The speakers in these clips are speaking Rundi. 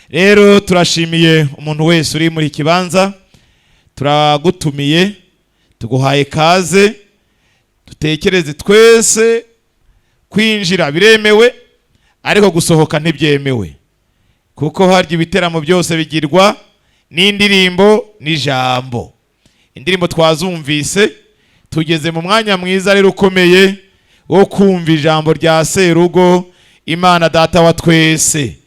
Rero turashimiye umuntu wese uri muri kibanza, turagutumiye, tuguhaye kaze, dutekereze twese. Kwinjira biremewe, ariko gusohoka ntibyemewe, kuko harya ibiteramo byose bigirwa n'indirimbo n'ijambo. Indirimbo twazumvise, tugeze mu mwanya mwiza rero ukomeye wo kumva ijambo rya Serugo, Imana Data wa twese.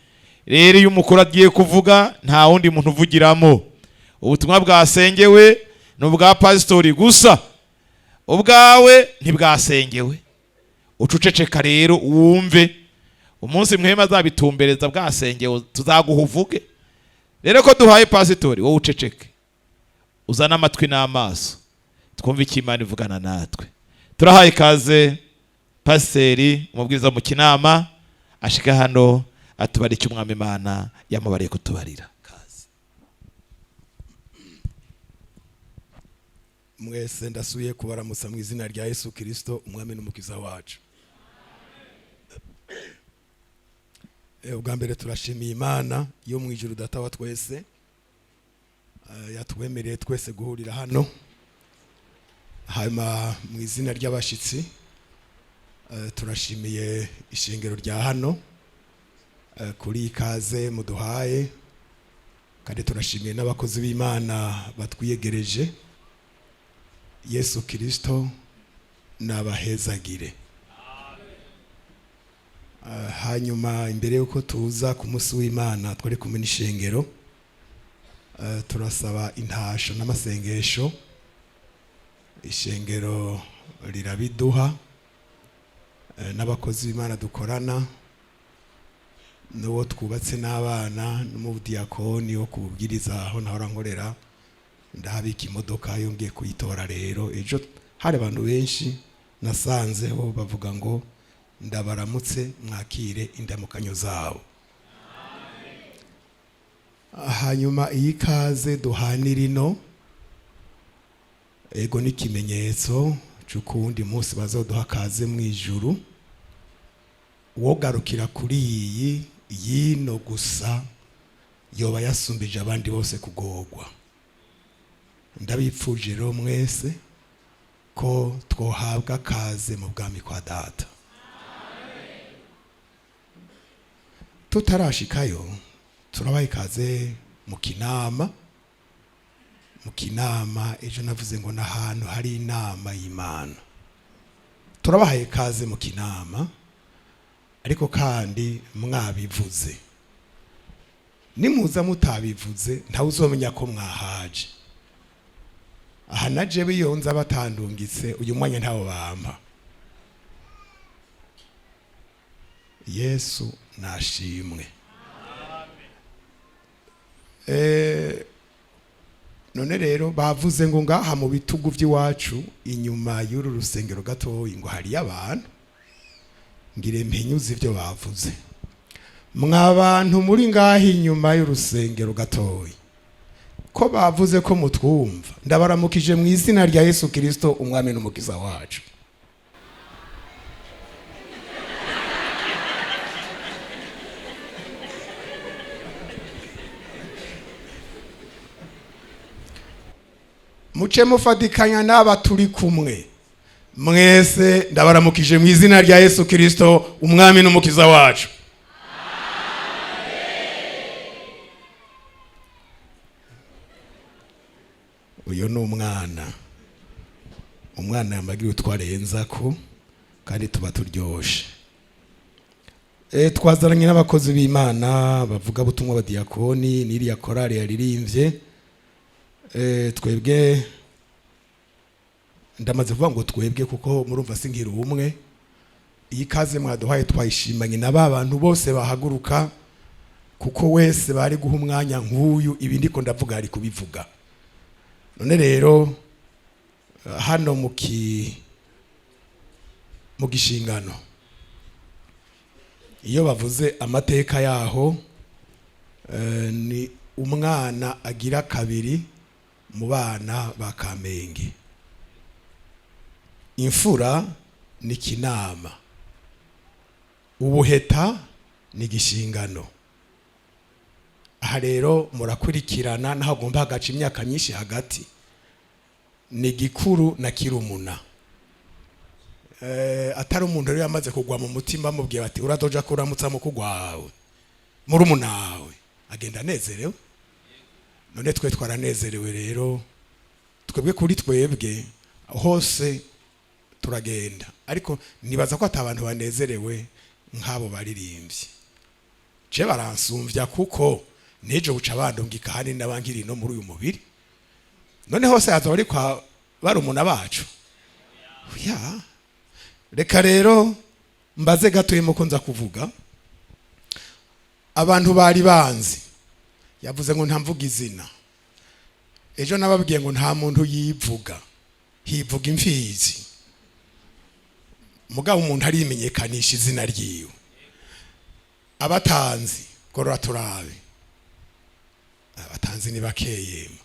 Rero iyo umukuru agiye kuvuga, nta wundi muntu uvugiramo. Ubutumwa bwasengewe ni ubwa pasitori gusa, ubwawe ntibwasengewe. Ucuceceka rero wumve. Umunsi mwema azabitumbereza bwasengewe, tuzaguha uvuge. Rero ko duhaye pasitori, wowe uceceke, uzane amatwi n'amaso, twumve icyo Imana ivugana natwe. Turahaye ikaze pasiteri umubwiriza mu Kinama, ashika hano atubara icyo Umwami Imana yamubariye kutubarira. Kaze. Mwese ndasubiye kubaramutsa mu izina rya Yesu Kirisito, Umwami n'Umukiza wacu. Ubwa mbere turashimiye Imana yo mu ijuru, Data wa twese, yatwemereye twese guhurira hano. Hanyuma mu izina ry'abashyitsi, turashimiye ishengero rya hano kuri ikaze muduhaye, kandi turashimiye n'abakozi b'Imana batwiyegereje. Yesu Kirisito nabahezagire. Hanyuma imbere y'uko tuza ku munsi w'Imana twari kumwe n'ishengero, turasaba intasho n'amasengesho. Ishengero rirabiduha, n'abakozi b'Imana dukorana, n'uwo twubatse n'abana, n'umudiyakoni wo kubwiriza aho nahora nkorera. Ndahabika imodoka yongeye kuyitora. Rero ejo hari abantu benshi nasanzeho bavuga ngo ndabaramutse, mwakire indamukanyo zabo. Hanyuma iyi kaze duhanira ino ego n'ikimenyetso cy'uko uwundi munsi bazoduha kaze mu ijuru. Wogarukira kuri iyi yino gusa yoba yasumbije abandi bose kugorwa. Ndabipfuje rero mwese ko twohabwa kaze mu bwami kwa Data. Tutarashikayo, turabaha ikaze mu Kinama. Mu Kinama ejo navuze ngo ni ahantu hari inama y'Imana. Turabahaye ikaze mu Kinama, ariko kandi mwabivuze. Nimuza mutabivuze, ntawe uzomenya ko mwahaje. Aha na jewe iyo nza batandungitse, uyu mwanya ntawo bampa. Yesu nashimwe. None rero bavuze ngo ngaha mu bitugu by'iwacu, inyuma y'uru rusengero gatoyi, ngo hariyo abantu. Ngire mpinyuze ibyo bavuze. Mwa bantu muri ngaha inyuma y'urusengero gatoyi, ko bavuze ko mutwumva, ndabaramukije mu izina rya Yesu Kirisito, Umwami n'Umukiza wacu. Muce mufatikanya n'aba turi kumwe. Mwese ndabaramukije mu izina rya Yesu Kirisito, Umwami n'Umukiza wacu. Uyu ni umwana, umwana yambagira utwarenza ko kandi tuba turyoshe. Twazaranye n'abakozi b'Imana bavuga butumwa, abadiyakoni n'iriya korali yaririmbye. Twebwe ndamaze kuvuga ngo twebwe, kuko murumva singira ubumwe. Iyi kaze mwaduhaye twayishimanye na ba bantu bose bahaguruka, kuko wese bari guha umwanya nk'uyu ibi ndiko ndavuga ari kubivuga. None rero hano mu gishingano, iyo bavuze amateka yaho, ni umwana agira kabiri mu bana ba Kamenge. Imfura ni Kinama, ubuheta ni Gishingano. Aha rero murakurikirana naho agomba hagaca imyaka myinshi hagati, ni gikuru na kirumuna. Atari umuntu rero yamaze kugwa mu mutima, amubwiye bati uradoja kuramutsa mukuru wawe, murumuna wawe, agenda anezerewe. None twe twaranezerewe rero, twebwe kuri twebwe hose turagenda, ariko nibaza ko ata bantu banezerewe nk'abo baririmbyi. Je baransumvya kuko nejo buca bandungika hani n'abankiri no muri uyu mubiri. None hose haza bari kwa barumuna bacu. Ya, reka rero mbaze gatoye muko nza kuvuga. Abantu bari banzi, yavuze ngo ntamvuga izina. Ejo nababwiye ngo nta muntu yivuga, hivuga imfizi. Mugabo umuntu arimenyekanisha izina ryiwe. Abatanzi gorora turabe, abatanzi ni bakeyema,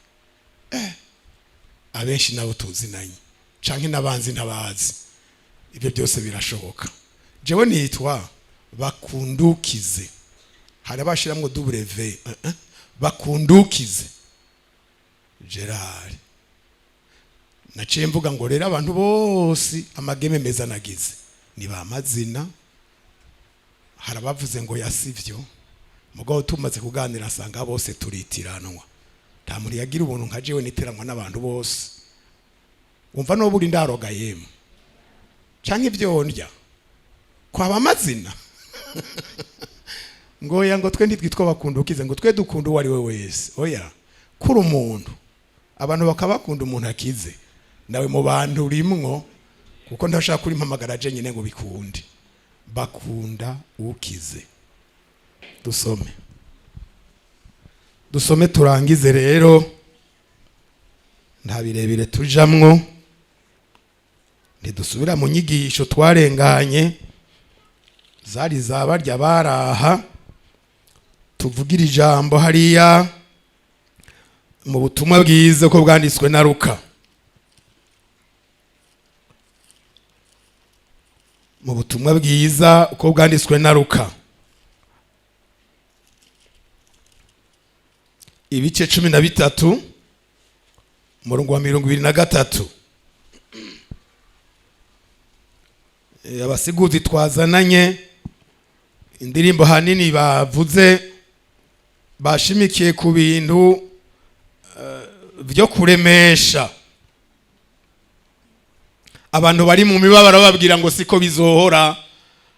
abenshi nabo tuzinanye canke n'abanzi ntabazi. Ibyo byose birashoboka. Jewe nitwa Bakundukize, hari abashiramwo double v, Bakundukize Gerard. Naciye mvuga ngo rero abantu bose amageme meza nagize ni ba mazina. Hari abavuze ngo yasivyo, mugabo tumaze kuganira asanga bose turitiranwa. Nta muntu yagira ubuntu nka jewe nitiranwa n'abantu bose. Umva no buri ndaroga yemwe canke ibyo ndya kwaba amazina, ngo ya ngo twe ntitwitwa Bakundukize, ngo twe dukunda uwo ari we wese. Oya, kuri umuntu abantu bakabakunda, umuntu akize nawe mu bantu rimwo, kuko ndashaka kuri mpamagara je nyine ngo bikunde. Bakunda ukize. Dusome, dusome turangize rero, nta birebire tujamwo, ntidusubira mu nyigisho twarenganye zari zabarya baraha. Tuvugira ijambo hariya mu butumwa bwiza ko bwanditswe na Luka, mu butumwa bwiza uko bwanditswe na Luka, ibice 13, umurongo wa 23. Abasiguzi twazananye indirimbo hanini bavuze bashimikiye ku bintu byo kuremesha abantu bari mu mibabaro, bababwira ngo siko bizohora,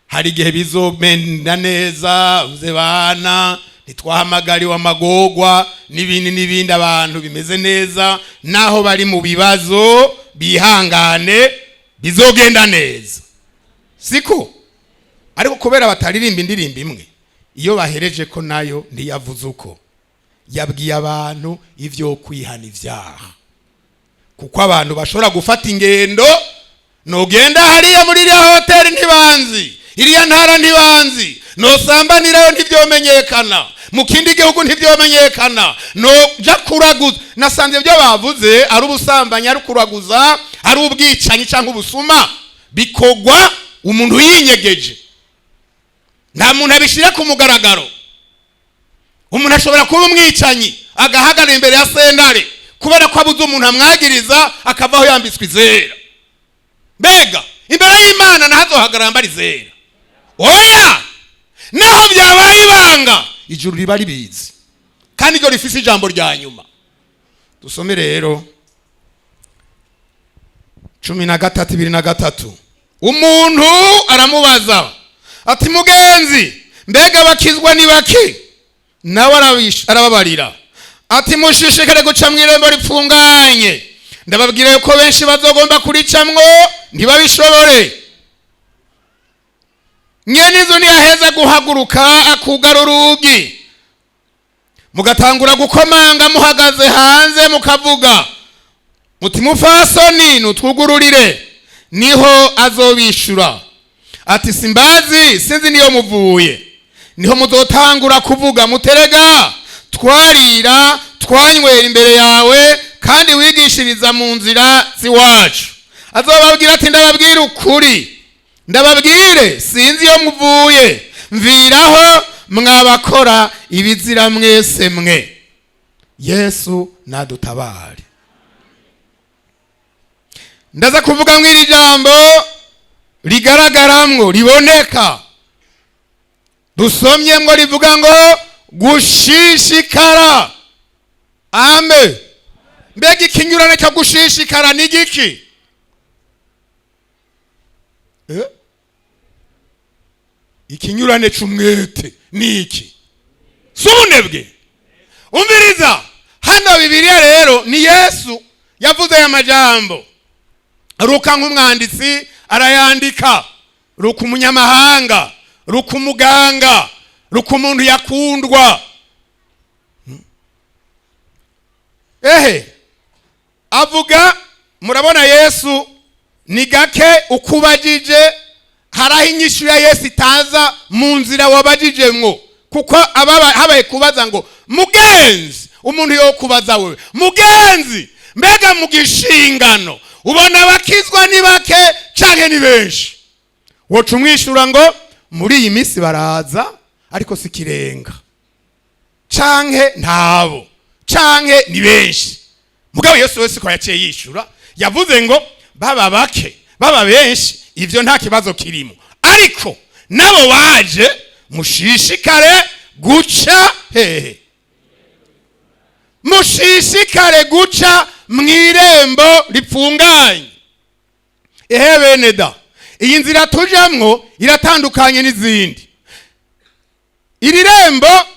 hari igihe bizomenda neza. Uze bana, ntitwahamagariwe amagogwa n'ibindi n'ibindi. Abantu bimeze neza naho bari mu bibazo, bihangane, bizogenda neza, siko? Ariko kubera bataririmba indirimbo imwe, iyo bahereje ko nayo ntiyavuze uko yabwiye abantu ivyo kwihana ivyaha, kuko abantu bashobora gufata ingendo. Nugenda hariya muri iriya hoteli ntibanzi, iriya ntara ntibanzi, nosambanirayo ntibyomenyekana, mu kindi gihugu ntibyomenyekana, noja kuraguza. Nasanze ibyo bavuze ari ubusambanyi, ari kuraguza, ari ubwicanyi cyangwa ubusuma, bikogwa umuntu yinyegeje, nta muntu abishyira ku mugaragaro. Umuntu ashobora kuba umwicanyi agahagarara imbere ya sentare, kubera ko abuze umuntu amwagiriza, akavaho yambitswe izera. Mbega imbere y'Imana naho azohagarara yambara izera? Oya, naho byabaye ibanga, ijuru riba ribizi, kandi iryo rifise ijambo rya nyuma. Dusome rero 13:23. Umuntu aramubaza ati: mugenzi, mbega bakizwa ni bake? Nawe arababarira ati: mushishikare guca mu irembo ripfunganye, ndababwira yuko benshi bazogomba kuricamwo ntibabishobore. Nyene inzu ntiyaheza guhaguruka akugara urugi, mugatangura gukomanga muhagaze hanze, mukavuga muti: mupfasoni, nutwugururire. Niho azobishura ati: simbazi, sinzi niyo muvuye. Niho muzotangura kuvuga muterega twarira twanywera imbere yawe, kandi wigishiriza mu nzira z'iwacu. Azobabwira ati: ndababwira ukuri, ndababwire, sinzi iyo muvuye, mviraho. Mwabakora ibizira mwese mwe, Yesu nadutabare. Ndaza kuvuga ngo iri jambo rigaragaramwo, riboneka, dusomye ngo rivuga ngo gushishikara. Ame, mbega ikinyurane cyo gushishikara ni giki? Eh? Ikinyurane c'umwete ni iki? Si ubunebwe? Umviriza hano, Bibiliya rero ni Yesu yavuze aya majambo. Ruka nk'umwanditsi arayandika, Ruka umunyamahanga, Ruka umuganga, Ruka umuntu yakundwa. Ehe, avuga, murabona Yesu ni gake ukubajije hari aho inyishu ya Yesu itaza mu nzira wabajijemwo, kuko habaye kubaza ngo mugenzi, umuntu yo kubaza wewe mugenzi, mbega mu gishingano ubona abakizwa ni bake canke ni benshi? Woca umwishura ngo muri iyi minsi baraza, ariko si kirenga, canke ntabo, canke ni benshi. Mugabo Yesu wese ko yaciye yishura, yavuze ngo baba bake, baba benshi, ivyo nta kibazo kirimo, ariko nabo baje mushishikare guca hehe? Mushishikare guca mw'irembo ripfunganye. Ehe bene da, iyi nzira tujamwo iratandukanye n'izindi. Iri rembo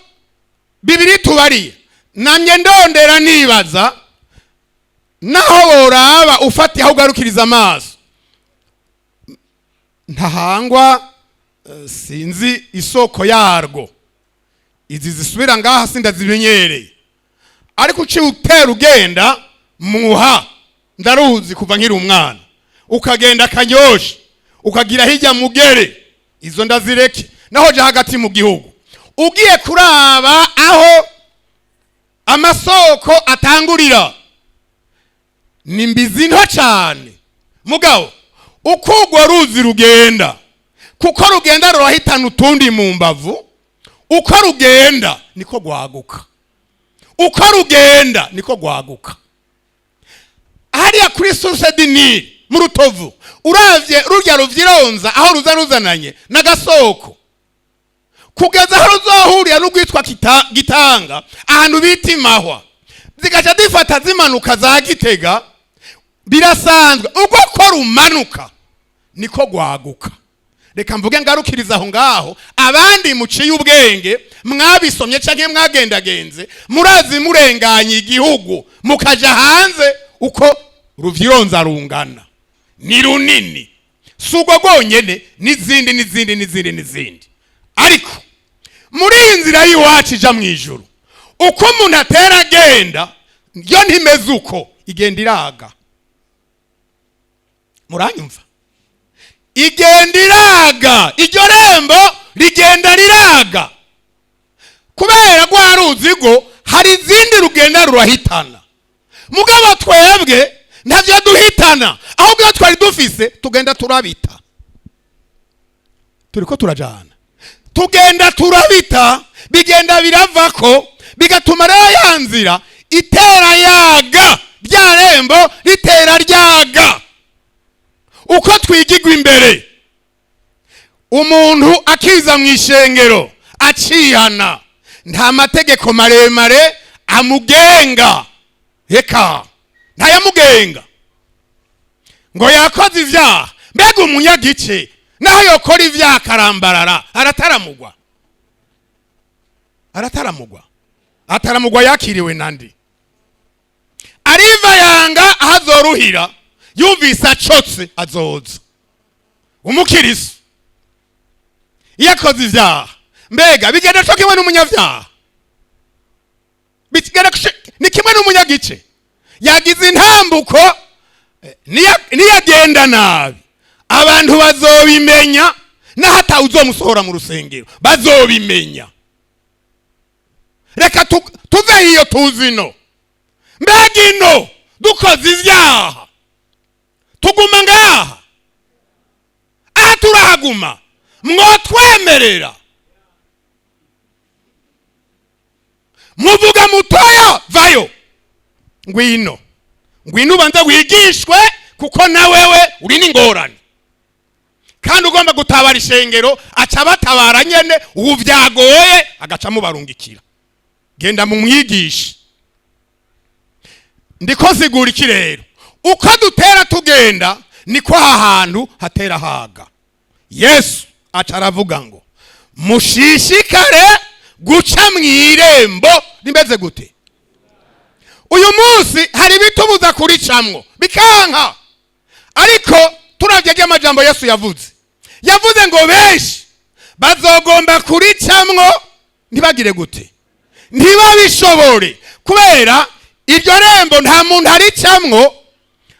bibiri tubariye, namye ndondera nibaza naho woraba ufatiye aho ugarukiriza amaso ntahangwa. Sinzi isoko yarwo, izi zisubira ngaha sindazimenyereye, ariko uciye utera ugenda muha, ndaruzi kuva nkiri umwana, ukagenda Kanyosha, ukagira hirya Mugere, izo ndazireke, naho ja hagati mu gihugu, ugiye kuraba aho amasoko atangurira ni mbizi nto cyane. Mugabo uko urwo ruzi rugenda, kuko rugenda rurahitana utundi mu mbavu, uko rugenda niko rwaguka, uko rugenda niko rwaguka. Hariya kuri Source du Nil mu Rutovu, uravye rurya ruvyironza aho ruza ruzananye n'agasoko kugeza aho ruzohurira n'urwitwa Gitanga, ahantu bita Imahwa, zigaca zifata zimanuka za Gitega. Birasanzwe, ubwo ko rumanuka niko rwaguka. Reka mvuge ngarukiriza aho ngaho. Abandi muciye ubwenge, mwabisomye canke mwagendagenze, murazi murenganye igihugu mukaja hanze uko Ruvyironza rungana, ni runini. Si urwo rwonyene, n'izindi, n'izindi, n'izindi, n'izindi. Ariko muri iyi nzira y'iwacu ija mu ijuru, uko umuntu atera agenda, yo ntimeze uko, igenda iraga. Muranyumva? Igenda iraga, iryo rembo rigenda riraga kubera rwa ruzi rwo hari izindi rugenda rurahitana. Mugabo twebwe ntavyo duhitana, ahubwo iyo twari dufise tugenda turabita, turiko turajana, tugenda turabita, bigenda biravako, bigatuma rero ya nzira itera yaga, rya rembo ritera ryaga uko twigigwa imbere. Umuntu akiza mu ishengero acihana, nta mategeko maremare amugenga, reka ntayamugenga ngo yakoze ivyaha. Mbega umunyagice naho yokora ivyaha akarambarara, arataramugwa? Arataramugwa? Ataramugwa yakiriwe nandi? Ariva yanga aho azoruhira, yumvise acotse azoza. Umukiriso iyo akoze ivyaha, mbega bigenda co kimwe n'umunyavyaha? Bigenda ni kimwe n'umunyagice yagize intambuko, niyagenda nabi abantu bazobimenya, naho atawe uzomusohora mu rusengero bazobimenya. Reka tuve iyo tuzi ino. Mbega ino dukoze ivyaha tuguma ngaha? Aha turahaguma? Mwotwemerera? Muvuga mutoya, vayo, ngwino, ngwino ubanze wigishwe, kuko na wewe uri n'ingorane kandi ugomba gutabara ishengero. Aca batabara nyene ubu vyagoye, agaca mubarungikira, genda mumwigishe. Ndiko sigura iki rero? Uko dutera tugenda niko aha hantu hatera haga. Yesu aca aravuga ngo mushishikare guca mu irembo rimeze gute? Uyu munsi hari ibitubuza kuricamwo bikanka, ariko turavye ry'amajambo Yesu yavuze, yavuze ngo benshi bazogomba kuricamwo ntibagire gute? Ntibabishobore, kubera iryo rembo nta muntu aricamwo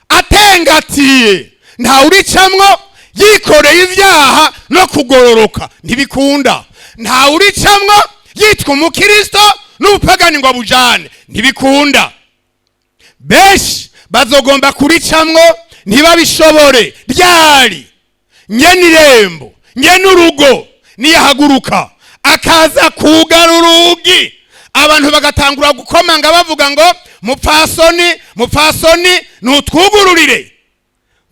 atengatiye, nta uricamwo yikoreye ibyaha no kugororoka, ntibikunda. Nta uricamwo yitwa umukristo n'ubupagani ngo abujane, ntibikunda. Benshi bazogomba kuricamwo ntibabishobore. Ryari? Nyene irembo, nyene urugo niyahaguruka akaza kugara urugi, abantu bagatangura gukomanga bavuga ngo mupfasoni, mupfasoni, nutwugururire,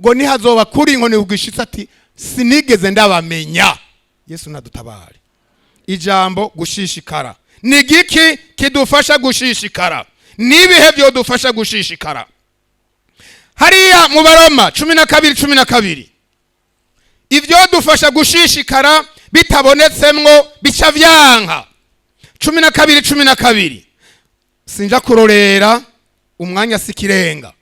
ngo nihazoba kuri inkoni ugishitse ati sinigeze ndabamenya. Yesu nadutabare. Ijambo gushishikara ni giki kidufasha gushishikara? Nibihe byodufasha gushishikara? Hariya mu Baroma 12:12, ivyodufasha gushishikara bitabonetsemwo bica vyanka. 12:12, sinja kurorera umwanya sikirenga.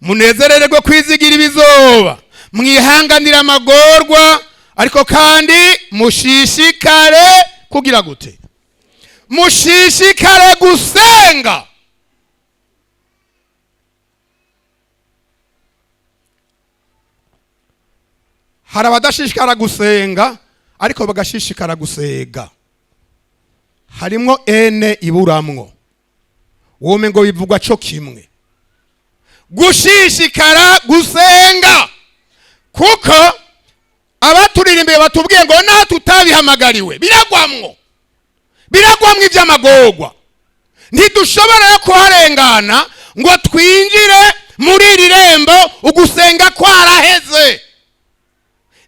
Munezerererwe kwizigira ibizoba, mwihanganira amagorwa, ariko kandi mushishikare kugira gute? Mushishikare gusenga. Hari abadashishikara gusenga ariko bagashishikara gusega, harimwo ene iburamwo wome ngo bivugwa co kimwe. Gushishikara gusenga, kuko abaturirimbiye batubwiye ngo naho tutabihamagariwe biragwamwo, biragwamwo iby'amagorwa, ntidushobora kuharengana ngo twinjire muri iri rembo ugusenga kwaraheze.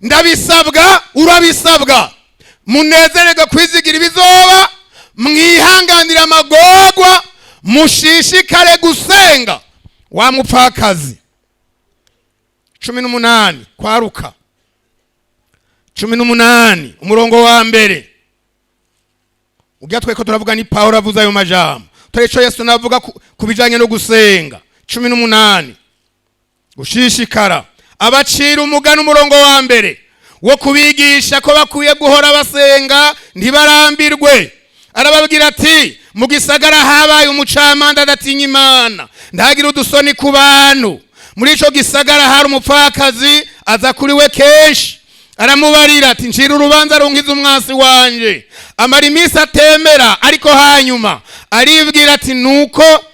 Ndabisabwa, urabisabwa, munezererwe kwizigira ibizoba, mwihanganire amagorwa, mushishikare gusenga. Wa mupfakazi, 18 kwaruka 18 umurongo wa mbere, ubwo tweko turavuga ni Paulo avuze ayo majambo, tore Yesu navuga ku bijanye no gusenga. 18 gushishikara, abacira umugani umurongo wa mbere wo kubigisha ko bakwiye guhora basenga ntibarambirwe. Arababwira ati mu gisagara habaye umucamanza adatinya Imana, ntagira udusoni ku bantu. Muri ico gisagara hari umupfakazi aza kuri we kenshi, aramubarira ati ncira urubanza runkiza umwasi wanje. Amara iminsi atemera, ariko hanyuma aribwira ati nuko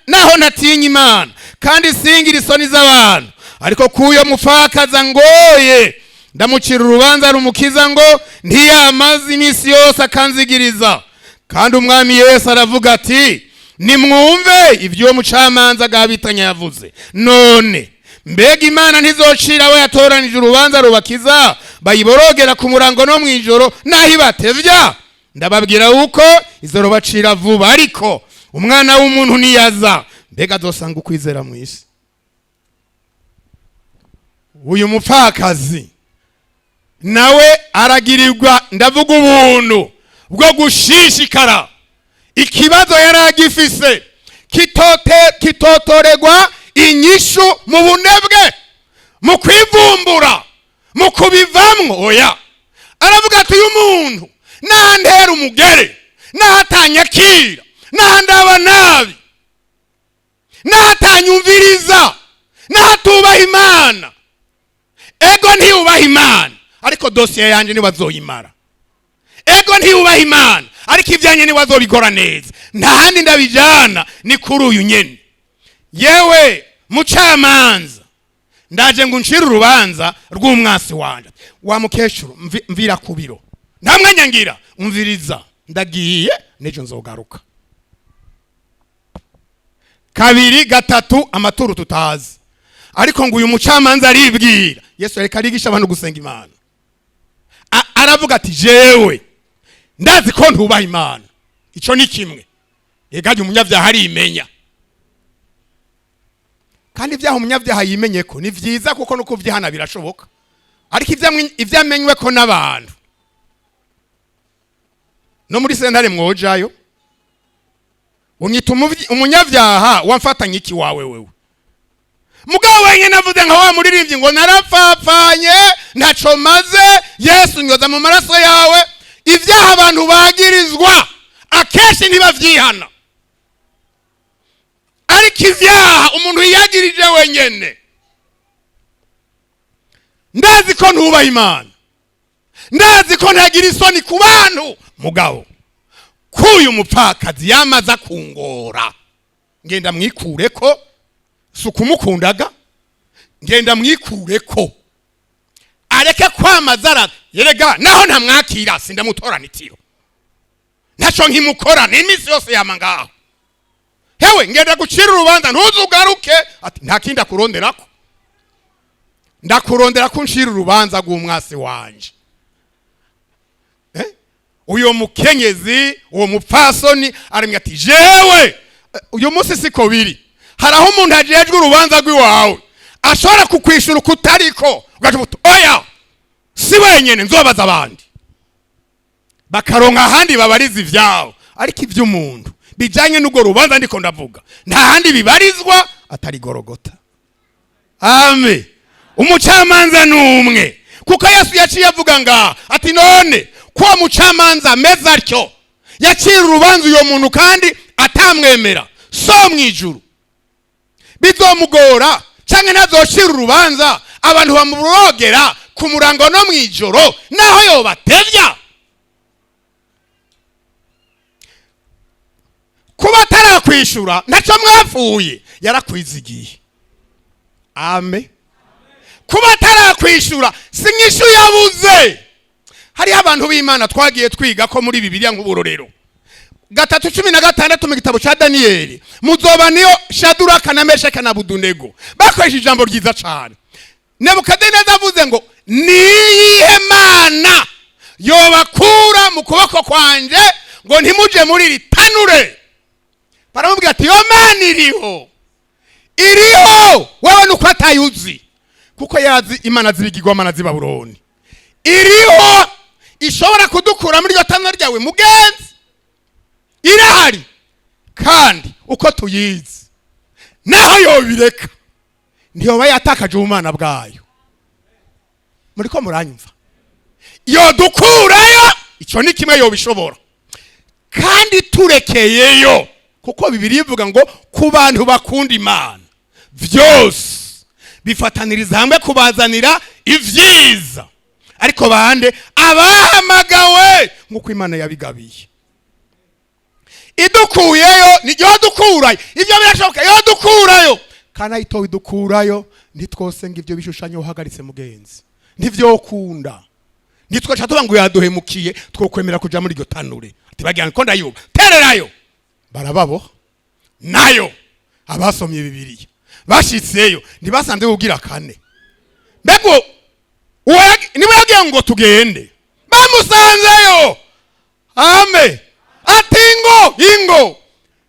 naho ntatinya Imana kandi singira isoni z'abantu, ariko kuyo mupfakazi angoye ndamucira urubanza rumukiza ngo ntiyamaze iminsi yose akanzigiriza. Kandi umwami Yesu aravuga ati nimwumve ibyo mucamanza agabitanya yavuze. None mbega Imana ntizocira abo yatoranije urubanza rubakiza bayiborogera ku murango no mwijoro naho ibatevya? Ndababwira uko izorobacira vuba. Ariko umwana w'umuntu niyaza, mbega azosanga ukwizera mu isi? Uyu mupfakazi nawe aragirirwa, ndavuga ubuntu bwo gushishikara. Ikibazo yari agifise kitotoregwa inyishu mu bunebwe, mu kwivumbura, mu kubivamwo. Oya, aravuga ati uyu muntu nantera umugere, nahatanyakira, nahandaba nabi, nahatanyumviriza, nahatubaha Imana. Ego ntiyubaha Imana, ariko dosiye yanje nibazoyimara. Ego ntiyubaha Imana, ariko ivyanye niwazobikora neza. Nta handi ndabijana, ni kuri uyu nyene. Yewe mucamanza, ndaje ngo uncire urubanza rw'umwasi wanje. Wa mukecuru, mvira ku biro, nta mwanya ngira, umviriza, ndagiye n'ejo nzogaruka. Kabiri, gatatu, amaturo tutazi. Ariko ngo uyu mucamanza aribwira, Yesu yareka arigisha abantu gusenga Imana. Aravuga ati: "Jewe ndazi ko ntubaha Imana, ico ni kimwe." Egajye umunyabyaha arimenya, kandi ibyaha umunyabyaha yimenye ko ni vyiza, kuko no kuvyihana birashoboka. Ariko ibyo amenywe ko n'abantu no muri sentare mwojayo, unyita umunyabyaha, wamfatanye iki wawe wewe? Mugabo wenyine avuze nka wa muririmbyi ngo: "Narapfapfanye, ntaco maze, Yesu nyoza mu maraso yawe." Ibyaha abantu bagirizwa akenshi ntibavyihana, ariko ivyaha umuntu yiyagirije wenyene: "Ndazi ko ntubaha Imana, ndazi ko ntagira isoni ku bantu, mugabo k'uyu mupfakazi yamaze kungora, ngenda mwikure ko si ukumukundaga, ngenda mwikure ko areke kwamaza ara yerega, naho ntamwakira sindamutorana itiro, ntaco nkimukora n'iminsi yose yama ngaho. Hewe, ngenda gucira urubanza, ntuzugaruke." Ati: "Nta kindi akuronderako, ndakurondera ko uncira urubanza rw'umwasi wanje." Eh? Uyo mukenyezi, uwo mupfasoni aramye ati: "Jewe uyu munsi siko biri." Hari aho umuntu ajejwe urubanza rw'iwawe ashobora kukwishura ukutariko, ugaca uti: "Oya, si wenyene, nzobaza abandi." Bakaronka ahandi babariza ivyabo. Ariko ivy'umuntu bijanye n'urwo rubanza ndiko ndavuga, nta handi bibarizwa atari Gorogota. Ame umucamanza ni umwe, kuko Yesu yaciye avuga ngaha ati: "None ko uwo mucamanza ameze atyo, yacira urubanza uyo muntu kandi atamwemera, so mu ijuru bizomugora canke ntazocira urubanza abantu bamurogera ku murango no mu ijoro, naho yobatevya?" Kuba atarakwishura ntacyo mwapfuye, yarakwizigiye. Ame kuba atarakwishura si nk'ishu yabuze. Hariho abantu b'Imana twagiye twiga ko muri Bibiliya, nk'uburorero 3:16 mu gitabo cya Daniyeli, muzoba niyo Shaduraka na Mesheka na Abedunego bakoresha ijambo ryiza cyane. Nebukadineza avuze ngo: "Niyihe mana yobakura mu kuboko kwanje ngo ntimuje muri iri tanure?" Baramubwira ati: "Iyo mana iriho, iriho, wewe nuko atayuzi, kuko yazi imana z'ibigirwamana z'i Babuloni. Iriho ishobora kudukura muri iryo tanura ryawe, mugenzi, irahari. Kandi uko tuyizi, naho yobireka ntiyoba yatakaje ubumana bwayo." Muriko muranyumva? Yodukurayo, icyo ni kimwe yobishobora, kandi turekeyeyo, kuko Bibiliya ivuga ngo ku bantu bakunda Imana byose bifataniriza hamwe kubazanira ibyiza. Ariko bande? Abahamagawe nk'uko Imana yabigabiye. Idukuyeyo ni dukurayo, ibyo birashoboka, yodukurayo kandi ayitowe idukurayo. Ntitwose ngo ibyo bishushanyo uhagaritse, mugenzi, ntivyokunda. Ntitwaca tuba ngo yaduhemukiye, twokwemera kuja muri iryo tanure. Ati bagira ko ndayuba tererayo, barababoha. Nayo abasomye Bibiliya bashitseyo ntibasanze kugira kane. Mbega uwo niwe yagiye ngo tugende, bamusanzeyo. Ame ati: "Ingo, ingo,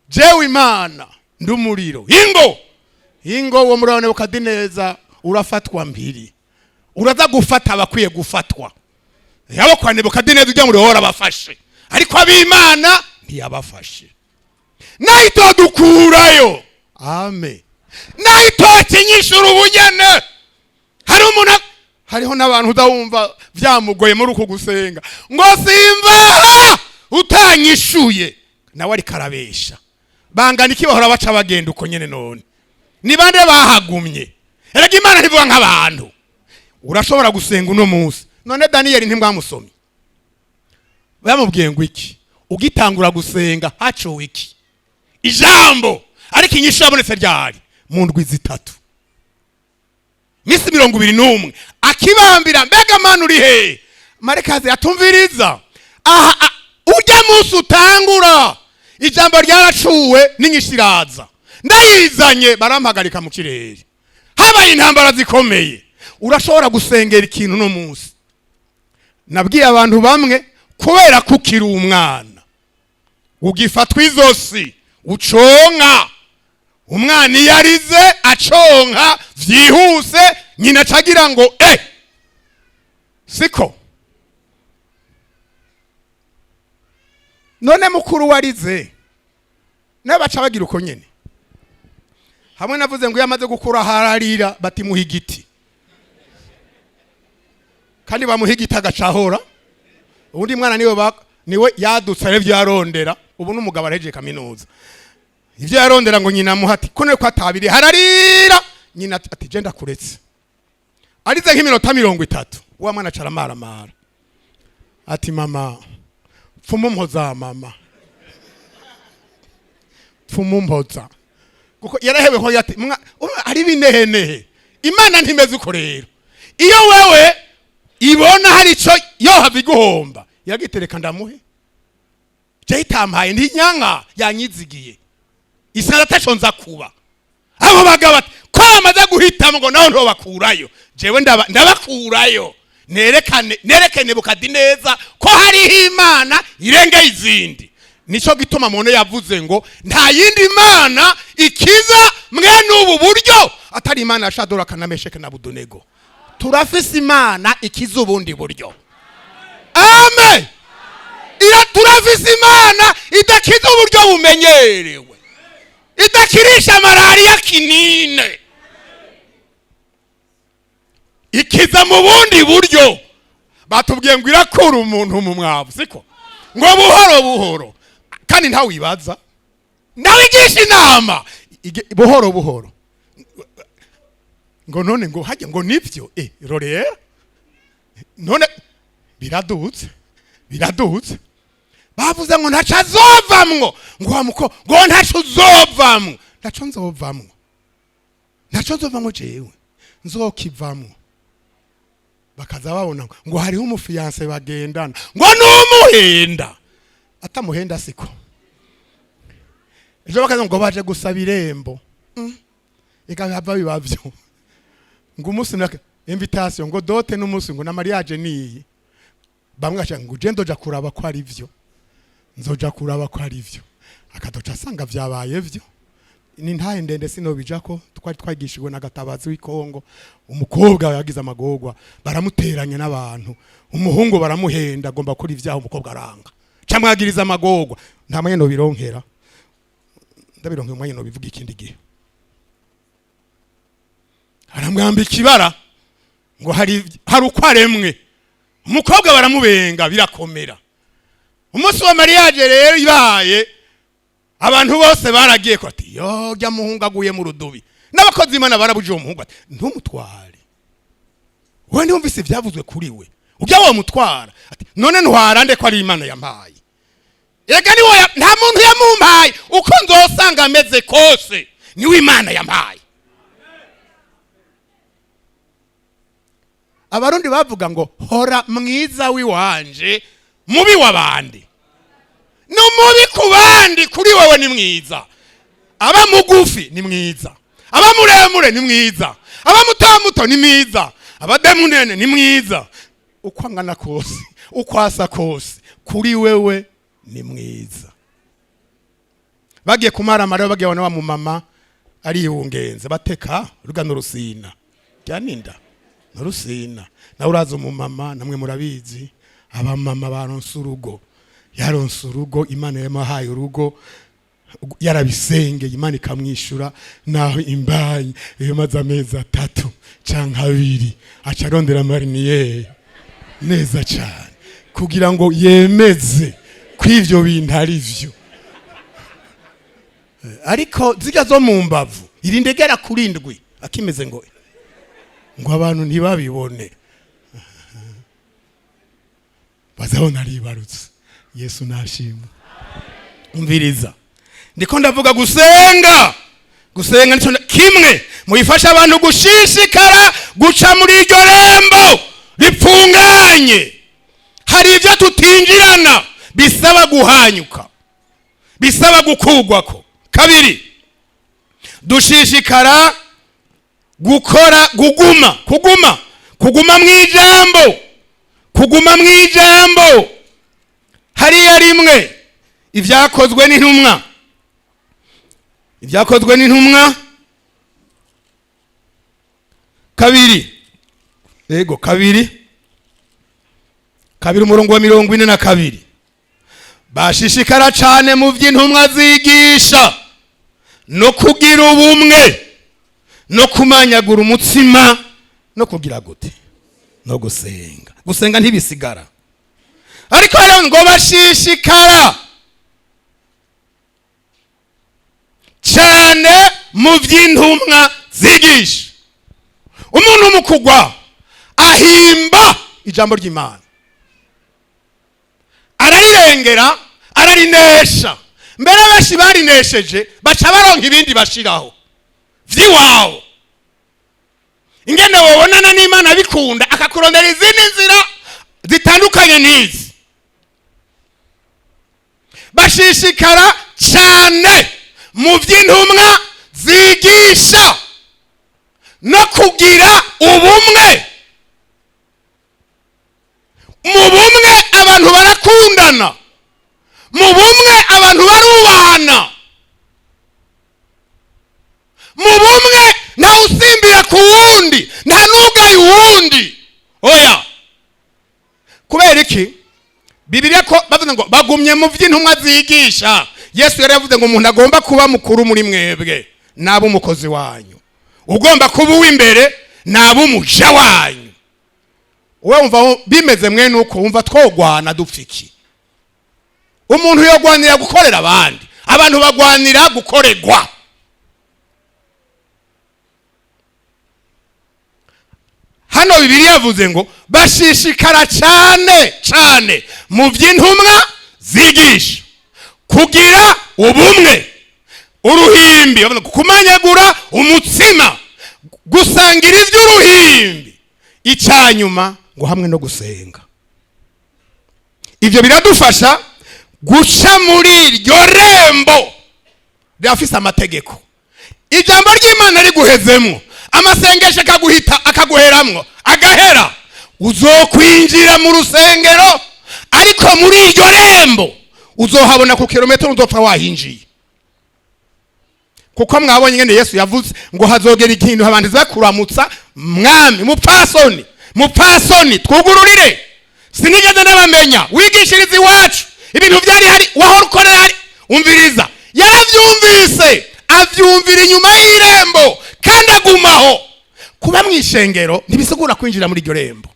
jewe Imana ndumuriro, ingo, ingo." Uwo muriro wa Nebukadineza urafatwa mbiri, uraza gufata abakwiye gufatwa. Yabo kwa Nebukadineza ujya muri warabafashe, ariko ab'Imana ntiyabafashe. Nayitodukurayo, ame nayitokinyishura ubunyene. Hari umuntu, hariho n'abantu udawumva byamugoye muri uku gusenga ngo: "Simva utanyishuye." Nawe ariko arabesha. Bangana iki bahora baca bagenda uko nyene? None ni bande bahagumye? Erega Imana ntivuga nk'abantu. Urashobora gusenga uno munsi. None Daniyeli ntimwamusomye? Bamubwiye ngo iki? Ugitangura gusenga hacowe iki? Ijambo. Ariko inyishu yabonetse ryari? Mu ndwi 3, minsi 21 akibambira. Mbega Mana, uri he? Marekazi atumviriza aha. Ujya munsi utangura, ijambo ryaracuwe n'inyishu iraza. Ndayizanye barampagarika mu kirere. Habaye intambara zikomeye. Urashobora gusengera ikintu no munsi. Nabwiye abantu bamwe, kubera ko ukiri umwana ugifatwa izosi uconka. Umwana iyo arize aconka vyihuse, nyina acagira ngo siko none mukuru warize nawe baca bagira uko nyene. Hamwe navuze ngo iyo amaze gukura hararira, batimuha igiti, kandi bamuha igiti agacahora. Ubundi mwana niwe niwe yadutse arivyo yarondera. Ubu n'umugabo arejeje kaminuza, ivyo yarondera ngo nyina amuha ati ko ko atabiri hararira. Nyina ati je ndakuretse. Arize nk'iminota 30, wa mwana acaramaramara ati mama pfuma umpoza, mama pfuma umpoza, kuko yarahewe ko yati ari binehenehe. Imana ntimeze uko rero. Iyo wewe ibona hari ico yohava iguhomba, yagitereka ndamuhe. Je itampaye ntinyanka, yanyizigiye isara ataco nza kuba. Abo bagabo ati ko bamaze guhitamo ngo nawe ntobakurayo, jewe ndabakurayo, nerekane Nebukadineza ko hariho Imana irengeye izindi. Nico gituma muntu yavuze ngo nta yindi mana ikiza mwene ubu buryo atari Imana ya Shadoraka na Mesheke na Abedenego. Turafise Imana ikiza ubundi buryo. Amen. Ira turafise Imana idakiza uburyo bumenyerewe, idakirisha malariya kinine, ikiza mu bundi buryo. Batubwiye ngo irakura umuntu mu mwavu, siko? Ngo buhoro buhoro, kandi ntawibaza, ntawigisha inama, buhoro buhoro. Ngo none ngo hajya ngo nivyo rorera none biradutse, biradutse. Bavuze ngo ntaco azovamwo, ngo wa muko ngo ntaco uzovamwo. Ntaco nzovamwo, ntaco nzovamwo, jewe nzokivamwo. Bakaza babona ngo hariho umu fiancé bagendana, ngo numuhenda atamuhenda, siko? Ejo bakaza ngo baje gusaba irembo. Eka hava biba vyo ngo umunsi na invitation, ngo dot n'umunsi, ngo na mariage niyi. Bamwe gaca ngo je ndoja kuraba ko ari vyo, nzoja kuraba ko ari vyo. Akadoca asanga vyabaye vyo. Ni ntahe ndende sinobijako. Twari twagishijwe na Gatabazi w'ikongo. Umukobwa yagize amagorwa, baramuteranya n'abantu, umuhungu baramuhenda agomba gukora ivyaha, umukobwa aranga, camwagiriza amagorwa. Nta mwanya nobironkera, ndabironkera umwanya nobivuga ikindi gihe. Aramwambika ibara ngo hari uko aremwe. Umukobwa baramubenga birakomera. Umunsi wa mariage rero ibaye, abantu bose baragiye ko ati yo jya muhungu aguye mu rudubi. N'abakozi Imana barabujije uwo muhungu ati ntumutware we, ntiwumvise ibyavuzwe kuri we, ujya wo mutwara. Ati none ntwara nde ko ari Imana yampaye? Ega niwe nta muntu yamumpaye, uko nzosanga ameze kose niwe Imana yampaye. Abarundi bavuga ngo hora mwiza w'iwanje mubi w'abandi. Ni umubi ku bandi, kuri wowe ni mwiza. Aba mugufi ni mwiza, aba muremure ni mwiza, aba muto muto ni mwiza, aba demunene ni mwiza. Uko angana kose, uko asa kose, kuri wewe ni mwiza. Bagiye kumaramara, bagiye babona wa mumama ariyungenze, bateka rugano rusina ryaninda narusina. Nawe uraza umumama, namwe murabizi abamama baronse urugo, yaronse urugo, Imana yamuhaye urugo, yarabisengeye, Imana ikamwishura. Naho imbanyi iyo maze amezi 3 canke 2, aca arondera mariniere neza cane kugira ngo yemeze ko ivyo bintu ari vyo. Ariko zirya zo mu mbavu irindegera kuri 7 akimeze ngo abantu ntibabibone, bazabona aribarutse. Yesu nashimwe. Umviriza, ndiko ndavuga gusenga. Gusenga nico kimwe muyifasha abantu gushishikara guca muri iryo rembo ripfunganye. Hari ibyo tutinjirana bisaba guhanyuka, bisaba gukugwako. Kabiri, Dushishikara gukora, kuguma, kuguma, kuguma mu ijambo, kuguma mu ijambo. Hariya rimwe, Ibyakozwe n'Intumwa, Ibyakozwe n'Intumwa 2, yego, 2, 2, umurongo wa 42: bashishikara cane mu vy'intumwa zigisha, no kugira ubumwe, no kumanyagura umutsima, no kugira gute? No gusenga. Gusenga ntibisigara. Ariko rero ngo bashishikara cyane mu by'intumwa zigisha. Umuntu mu kugwa ahimba ijambo ry'Imana, ararirengera, ararinesha. Mbere benshi barinesheje baca baronka ibindi bashiraho vy'iwabo. Ingene wobonana n'Imana bikunda, akakurondera izindi nzira zitandukanye n'izi. Bashishikara cyane mu by'intumwa zigisha, no kugira ubumwe. Mu bumwe abantu barakundana, mu bumwe abantu barubahana, mu bumwe ntawe usimbira ku wundi, nta n'ugaye uwundi, oya. Kubera iki? Bibiliya ko bavuze ngo bagumye mu by'intumwa zigisha. Yesu yari yavuze ngo umuntu agomba kuba mukuru muri mwebwe naba umukozi wanyu, ugomba kuba uw'imbere naba umuja wanyu. Wowe wumva bimeze mwene uko, wumva twogwana dupfa iki? Umuntu yogwanira gukorera abandi, abantu bagwanira gukorerwa. Hano Bibiliya yavuze ngo bashishikara cyane cyane mu by'intumwa zigisha, kugira ubumwe, uruhimbi, kumanyagura umutsima, gusangira iby'uruhimbi, icyanyuma ngo hamwe no gusenga. Ibyo biradufasha guca muri iryo rembo rirafise amategeko. Ijambo ry'Imana riguhezemwo, amasengesho akaguhita, akaguheramwo, agahera, uzokwinjira mu rusengero, ariko muri iryo rembo uzohabona ku kilometero, uzopfa wahinjiye. Kuko mwabonye ingene Yesu yavuze ngo hazogera ikintu abantu bakuramutsa: "Mwami, mupfasoni, mupfasoni, twugururire, sinigeze ndabamenya, wigishiriza iwacu, ibintu byari hari, wahora ukorera hari." Umviriza, yarabyumvise, abyumvira inyuma y'irembo kandi agumaho. Kuba mu ishengero ntibisigura kwinjira muri iryo rembo.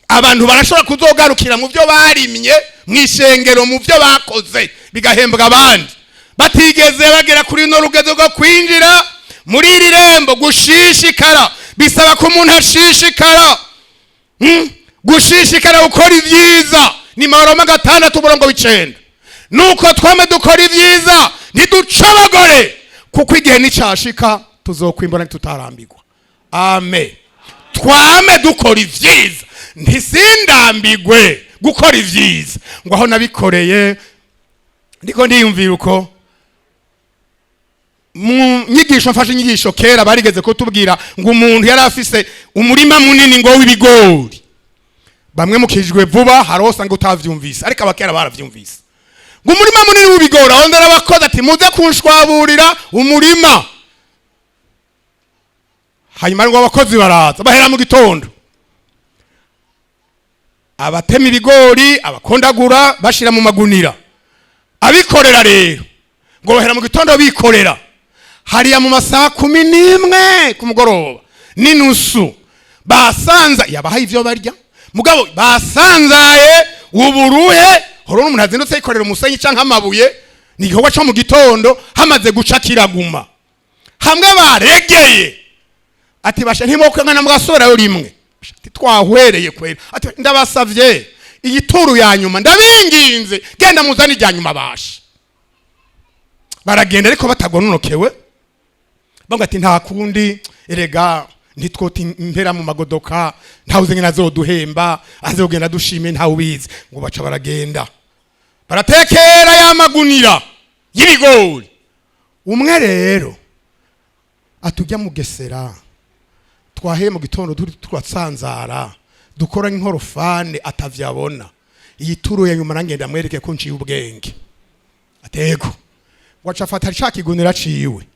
Abantu barashobora kuzogarukira mu byo barimye mu ishengero, mu byo bakoze, bigahembwa abandi, batigeze bagera kuri runo rugezo rwo kwinjira muri iri rembo. Gushishikara bisaba ko umuntu ashishikara. Gushishikara gukora ibyiza ni Maroma 6, umurongo w'9: nuko twame dukora ibyiza, ntiduce abagore, kuko igihe nicashika tuzokwimbura tutarambirwa. Amen. Twame dukora ibyiza, ntisindambigwe gukora ibyiza, ngo aho nabikoreye. Ndiko ndiyumvira uko mu nyigisho, mfashe inyigisho kera barigeze kutubwira ngo umuntu yari afise umurima munini ngo w'ibigori. Bamwe mukijwe vuba, hari usanga utavyumvise, ariko abakera baravyumvise. Ngo umurima munini w'ibigori, aho ndarabakoze ati: "Muze kunshwaburira umurima." Hanyuma ngo abakozi baraza, bahera mu gitondo, abatema ibigori, abakondagura bashira mu magunira, abikorera. Rero ngo bahera mu gitondo bikorera hariya, mu masaha 11 ku mugoroba n'inusu basanza, yabahaye ivyo barya, mugabo basanzaye uburuhe. Horo umuntu azindutse yikorera umusenyi canke amabuye, ni igikorwa co mu gitondo, hamaze guca kiraguma. Hamwe baregeye ati: "Basha, ntimwokwengana mugasorayo rimwe?" Ati: "Twahwereye kwera." Ati: "Ndabasavye iyi turu ya nyuma, ndabinginze, genda muzane irya nyuma." Basha baragenda, ariko batagononokewe. Bavuga ati: "Nta kundi erega, ntitwota impera mu magodoka, ntawuzi ngene azoduhemba, azogenda dushime, ntawe ubizi." Ngo baca baragenda, baratekera ya magunira y'ibigori. Umwe rero atujya mugesera twaheye mu gitondo turi turatsanzara dukora nk'inkorofane atavyabona, iyi turu ya nyuma nangenda mwereke ko nciye ubwenge. Atego waca afata ca kigunira ciwe,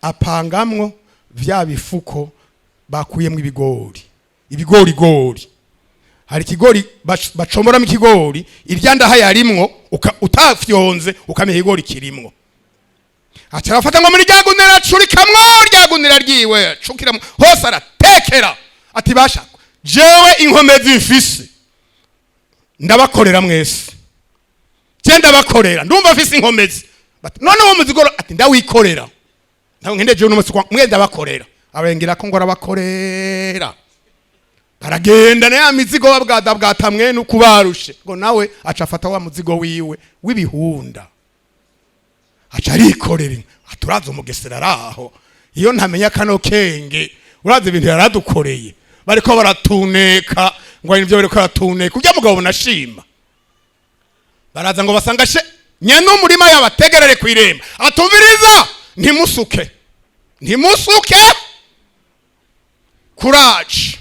apangamwo vya bifuko bakuyemwo ibigori, ibigorigori. Hari ikigori bacomoramo ikigori, irya ndaha yarimwo utafyonze ukamenya ikigori kirimwo. Aca arafata ngo muri rya gunira acurikamwo rya gunira ryiwe, acukiramwo hose, aratekera. Ati: "Basha, jewe inkomezi mfise ndabakorera mwese, je ndabakorera, ndumva mfise inkomezi." Bati: "None uwo muzigo?" Ati: "Ndawikorera, ntabwo ngende jewe n'umunsi mwe ndabakorera." Abarengera ko ngo arabakorera, baragenda na ya mizigo babwada bwatamwe nukubarushe. Ngo nawe aca afata wa muzigo wiwe w'ibihunda, aca arikorera. Aturaza umugesera araho, iyo ntamenya kano kenge, uraza ibintu yaradukoreye. Bariko baratuneka ngo hari ibyo bariko baratuneka. Ujya mugabo nashima, baraza ngo basanga she nyene umurima yabategerere ku irembo. Atumviriza: "Ntimusuke, ntimusuke, kuraje,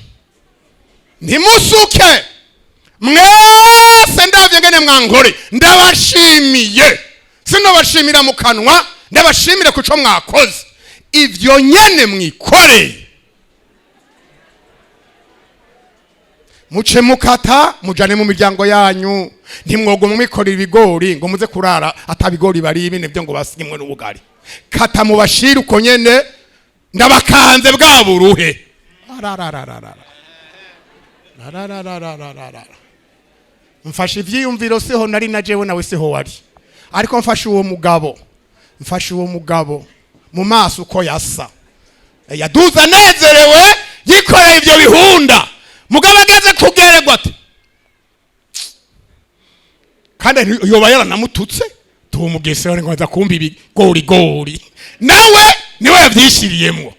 ntimusuke mwese. Ndavye ngene mwankore, ndabashimiye. Sinobashimira mu kanwa, ndabashimire kuco mwakoze. Ivyo nyene mwikoreye, muce mukata mujane mu miryango yanyu. Ntimwoguma mwikorera ibigori ngo muze kurara atabigori bari ibine byo ngo basimwe n'ubugari. Kata mubashire uko nyene, ndabakanze bwa buruhe." Ararararara. Arararararara. Mfashe ivyiyumviro, siho nari na jewe, nawe siho wari, ariko mfashe uwo mugabo, mfashe uwo mugabo mu maso uko yasa, yaduze anezerewe yikoreye ivyo bihunda. Mugabo ageze kugererwa ati kandi yoba yaranamututse tumugesera ngo aza kumva ibigorigori, nawe niwe yavyishiriyemwo.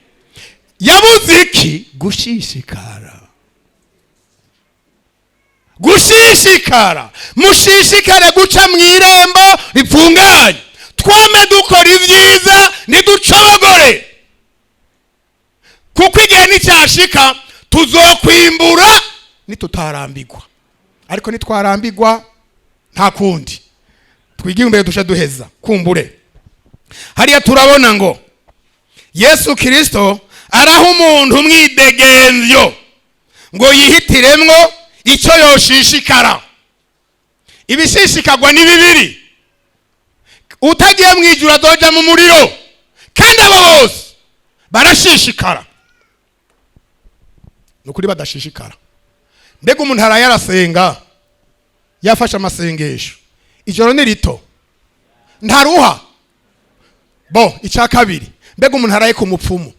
Yabuze iki? Gushishikara, gushishikara. Mushishikare guca mu irembo ripfunganye, twame dukora ibyiza, ntiducogore, kuko igihe nicyashika tuzokwimbura nitutarambigwa. Ariko nitwarambigwa nta kundi. Twigire imbere, duce duheza. Kumbure hariya turabona ngo Yesu Kirisito araha umuntu umwidegemvyo ngo yihitiremwo icyo yoshishikara. Ibishishikagwa ni bibiri: utagiye mu ijuru azoja mu muriro, kandi abo bose barashishikara. Ni ukuri badashishikara. Mbega umuntu araye arasenga, yafashe amasengesho, ijoro ni rito, ntaruha? Bo icya kabiri, mbega umuntu araye ku mupfumu,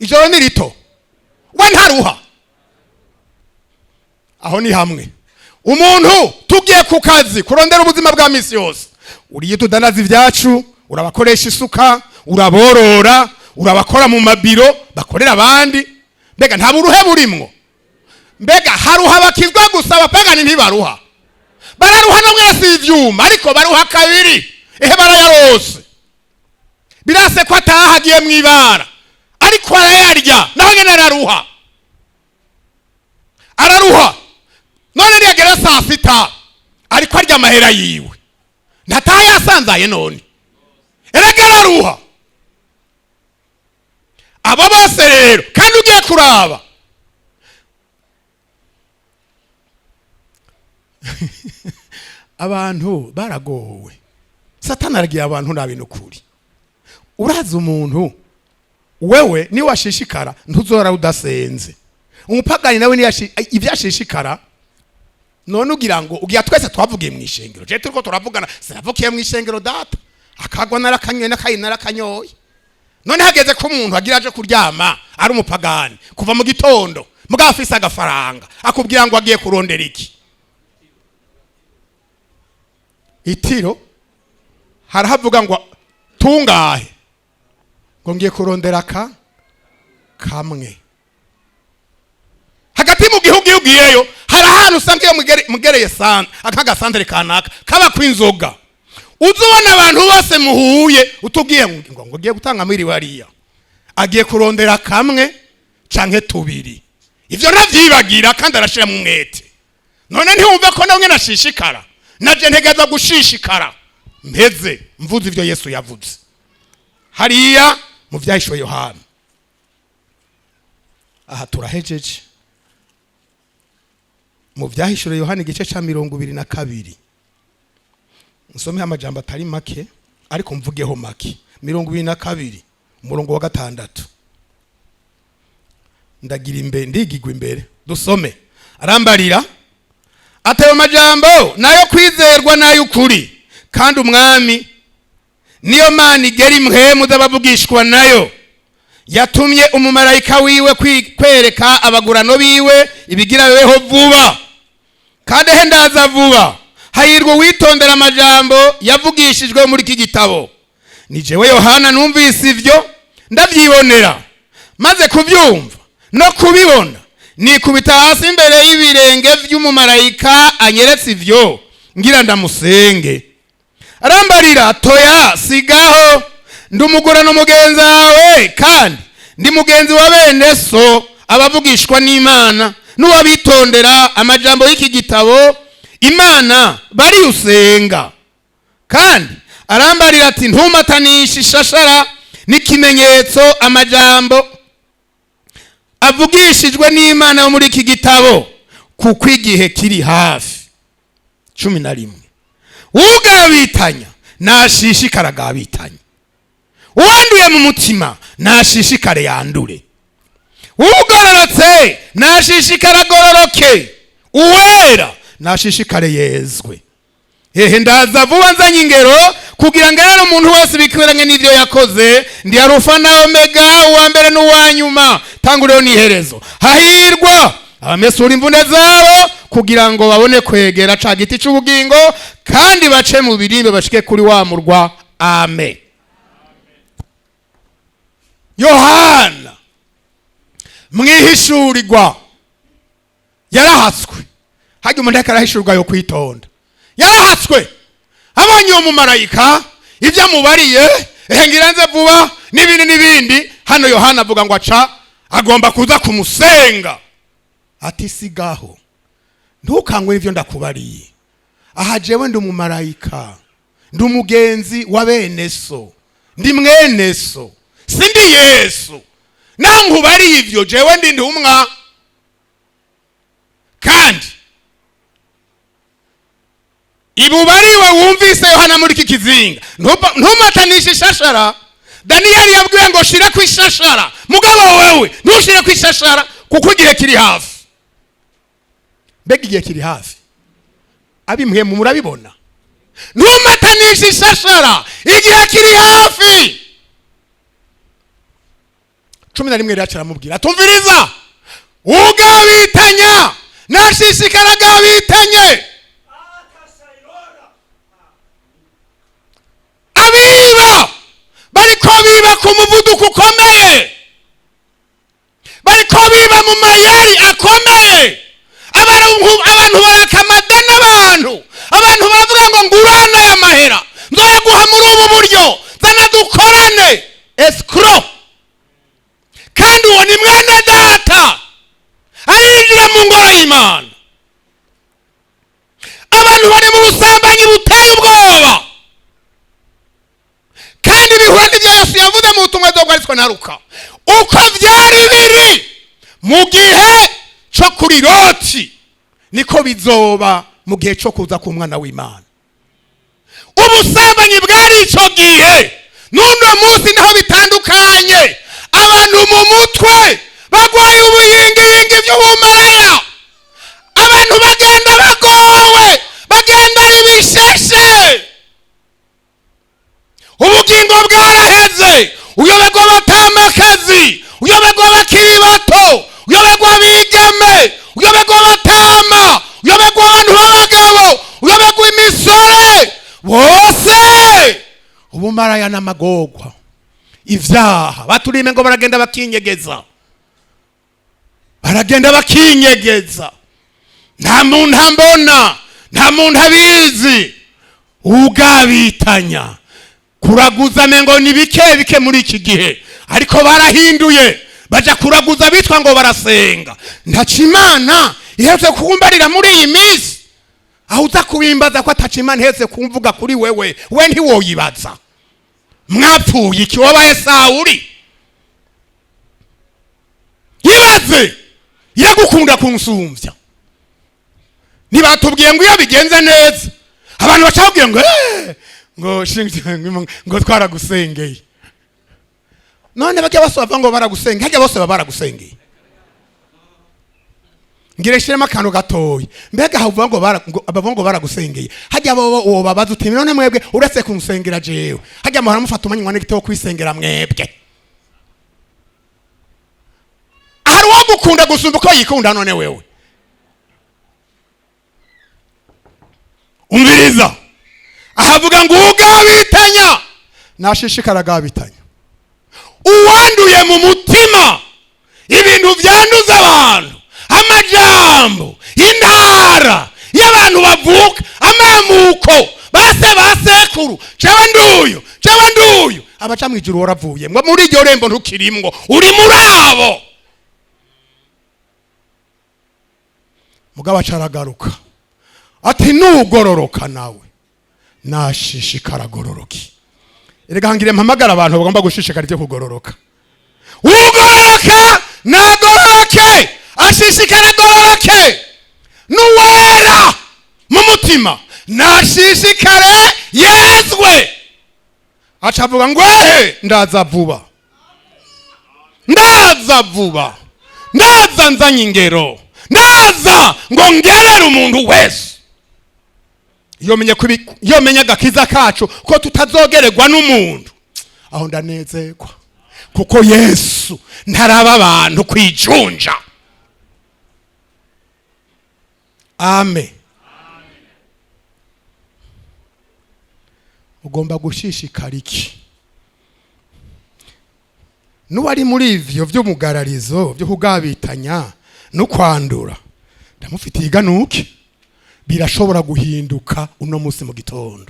ijoro ni rito, we ntaruha? Aho ni hamwe umuntu tugiye ku kazi kurondera ubuzima bwa misi yose, uriye tudanaza ibyacu, urabakoresha isuka, uraborora, urabakora mu mabiro bakorera abandi, mbega nta buruhe burimwo? Mbega haruha bakizwa gusa, abapagani ntibaruha? Bararuha no mwese ivyuma, ariko baruha kabiri. Ehe, barayarose, birase ko ataha agiye mwibara, ariko arayarya, naho nyene araruha, araruha. None niyagera saa sita ariko arya amahera yiwe, ntataha yasanzaye? None erega araruha abo bose rero. Kandi ugiye kuraba abantu baragowe, Satani aragiye abantu nabi. Nukuri uraza umuntu wewe niwashishikara ntuzora udasenze. Umupagani nawe ibyo ashishikara. None ugira ngo ugira twese twavugiye mu ishengero? Je turiko turavugana sinavukiye mu ishengero, data. Akagwa narakanyoye n'akayi narakanyoye. None hageze ko umuntu agira aje kuryama ari umupagani kuva mu gitondo, mugabo afise agafaranga, akubwira ngo agiye kurondera iki? Itiro. Harahavuga ngo tungahe, ngo ngiye kurondera ka kamwe. Hagati mu gihugu iyo ugiyeyo, hari ahantu usanga iyo mugereye aka gasantere kanaka kaba kw'inzoga. Uza ubona abantu bose muhuye utubwiye ngo ugiye gutanga mwiriwe, hariya agiye kurondera kamwe canke tubiri. Ivyo navyibagira kandi arashira mu mwete. None ntiwumva ko nawe nashishikara? Naje ntegereza gushishikara. Mpeze mvuze ivyo Yesu yavuze hariya mu Vyahishuwe Yohana. Aha turahejeje. Mu Vyahishuwe Yohana, igice ca 22, nsome amajambo atari make ariko mvugeho make. 22, umurongo wa 6. Ndagira imbere, ndigigwa imbere, dusome. Arambarira atewe amajambo nayo kwizerwa n'ay'ukuri, kandi Umwami niyo Mana igera impwemu z'abavugishwa nayo yatumye umumarayika wiwe kwereka abagurano biwe ibigira bibeho vuba. Kandi he, ndaza vuba. Hahirwa uwitondera amajambo yavugishijwe muri iki gitabo. Ni jewe Yohana numvise ivyo, ndavyibonera. Maze kubyumva no kubibona, nikubita hasi imbere y'ibirenge vy'umumarayika anyeretse ivyo, ngira ndamusenge. Arambarira: "Toya, sigaho. Ndi umugurano mugenzi wawe, kandi ndi mugenzi wa bene so abavugishwa n'Imana n'uwabitondera amajambo y'iki gitabo. Imana bariyusenga." Kandi arambarira ati: "Ntumatanishe ishashara n'ikimenyetso amajambo avugishijwe n'Imana yo muri iki gitabo, kuko igihe kiri hafi." 11: ugabitanya nashishikara agabitanya, uwanduye mu mutima nashishikare yandure, ugororotse nashishikare agororoke, uwera nashishikare yezwe. Hehe, ndaza vuba nzanye ingero kugira ngo rero umuntu wese bikwiranye n'ibyo yakoze. Ndi Arufa na Omega, uwa mbere n'uwa nyuma, tanguriro n'iherezo. Hahirwa abamesura imvune zabo kugira ngo babone kwegera ca giti c'ubugingo, kandi bace mu birimbe bashike kuri wa murwa. Amen. Yohana mwihishurirwa yarahatswe. Hajya umuntu ariko arahishurwa yo kwitonda. Yarahatswe, abonye uwo mumarayika, ibyo amubariye, ehe, ngira nze vuba, n'ibindi n'ibindi. Hano Yohana avuga ngo aca agomba kuza kumusenga. Ati: "Sigaho, ntukangwe n'ibyo ndakubariye aha. Jewe ndi umumarayika, ndi umugenzi wa bene so, ndi mwene so, sindi Yesu. Nankubariye ivyo, jewe ndi ntumwa." Kandi ibubariwe wumvise Yohana muri iki kizinga, ntumatanishe ishashara. Daniyeli yabwiwe ngo shira ku ishashara, mugabo wewe ntushire ku ishashara kuko igihe kiri hafi. Mbega igihe kiri hafi! Abimwe murabibona. Ntumatanishe ishashara, igihe kiri hafi. 11 rero aramubwira: "Tumviriza, ugabitanya nashishikara agabitanye. Abiba bariko biba ku muvuduko ukomeye, bariko biba mu mayeri akomeye. Abantu baraka amadeni, abantu baravuga ngo ngurane aya mahera, nzoyaguha muri ubu buryo, zana dukorane." Escroc. Kandi uwo ni mwene data, arinjira mu ngoro y'Imana. Abantu bari mu busambanyi buteye ubwoba, kandi bihura n'ibyo Yesu yavuze mu butumwa bwanditswe na Luka, uko byari biri mu gihe cyo kuri Loti, niko bizoba mu gihe cyo kuza k'Umwana w'Imana. Ubusambanyi bwari icyo gihe n'uno munsi niho bitandukanye. Abantu mu mutwe bagwaye ubuyingiyingi by'ubumaraya, abantu bagenda bagowe, bagenda ari ibisheshe, ubugingo bwaraheze. Uyoberwa abatamakazi, uyoberwa abakiri bato, uyoberwa abigeme, uyoberwa abatama, uyoberwa abantu b'abagabo, uyoberwa imisore bose. Ubumaraya n'amagorwa, ivyaha baturime ngo baragenda bakinyegeza, baragenda bakinyegeza. Nta muntu ambona, nta muntu abizi. Ugabitanya kuraguza mengo ni bike bike muri iki gihe, ariko barahinduye baja kuraguza bitwa ngo barasenga. Ntaco Imana iherutse kukumbarira muri iyi minsi, aho uza kubimbaza ko ataco Imana iherutse kumvuga kuri wewe, we ntiwoyibaza. Mwapfuye iki? Wabaye Sawuri? Yibaze, iragukunda kunsumvya. Ntibatubwiye ngo iyo bigenze neza abantu bacabwiye ngo ngo ngo twaragusengeye. None bajya bose bava ngo baragusengeye, hajya bose baba baragusengeye. Ngire shiremo akantu gatoya. Mbega aho uvuga ngo bavuga ngo baragusengeye, hajya bo uwo babaza uti: "None mwebwe uretse kunsengera jewe, hajya muhora mufata umwanya n'igitabo kwisengera mwebwe?" Hari uwagukunda gusumba uko yikunda? None wewe umviriza, ahavuga ngo ugabitanya nashishikara agabitanya, uwanduye mu mutima, ibintu byanduza abantu, amajambo, intara y'abantu bavuka, amamuko, base basekuru, jewe nduyu, jewe nduyu, abaca mu ijuru waravuye ngo muri iryo rembo ntukirimwo, uri muri abo. Mugabo acaragaruka ati: "Nugororoka nawe nashishikara agororoke." Erega ngire mpamagara abantu bagomba gushishikara ibyo kugororoka. Ugororoka nagororoke, ashishikara agororoke, n'uwera mu mutima nashishikare yezwe. Aca avuga ngo: "Ehe, ndaza vuba, ndaza vuba, ndaza nzanye ingero, ndaza ngo ngerere umuntu wese." Iyo menye agakiza kacu ko tutazogererwa n'umuntu, aho ndanezerwa, kuko Yesu ntaraba abantu kwijunja. Amen. Ugomba gushishikara iki? N'uwari muri ivyo vy'umugararizo byo kugabitanya no kwandura, ndamufitiye iganuke. Birashobora guhinduka uno munsi mu gitondo,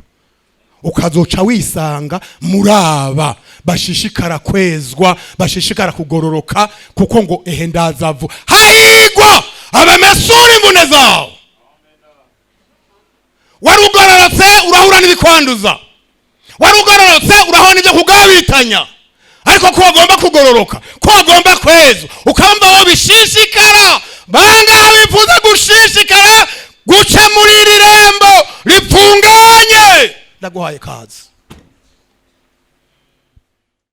ukazoca wisanga muraba bashishikara kwezwa, bashishikara kugororoka, kuko ngo: "Ehe, ndazavu." Hahigwa abamesura imvune zawe. Wari ugororotse, urahura n'ibikwanduza. Wari ugororotse, urahura n'ibyo kugabitanya. Ariko ko wagomba kugororoka, ko wagomba kwezwa, ukamba wo bishishikara. Bangaha bifuza gushishikara guca muri iri rembo ripfunganye? Ndaguhaye kazi.